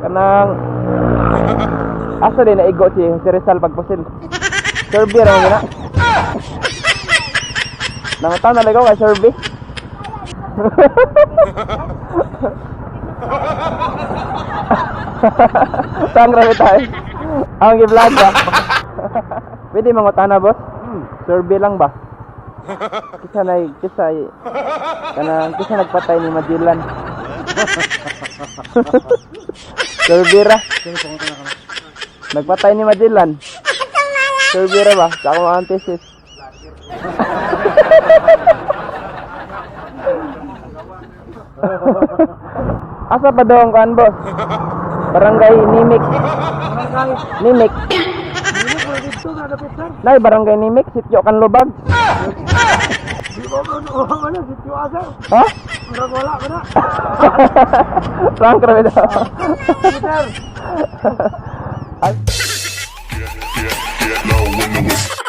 Kanang asa din naigo si Jose Rizal pagpusil? Survey ra man na. Nangutana na kay survey. Saan grabe tayo? Ang gi-vlog ba? Pwede mangutana, boss? Survey lang ba? Kisa na kisa kanang kisa nagpatay ni Magellan. Survey ra. Nagpatay ni Magellan. Survey ra ba? Sa akong ang thesis. Asa pa daw ang kuan, boss? Barangay Nimik. Nimik. Nay, Barangay Nimik, Sitio Kanlubag. Ha? Frank ra daw. Get, get low when the whistle.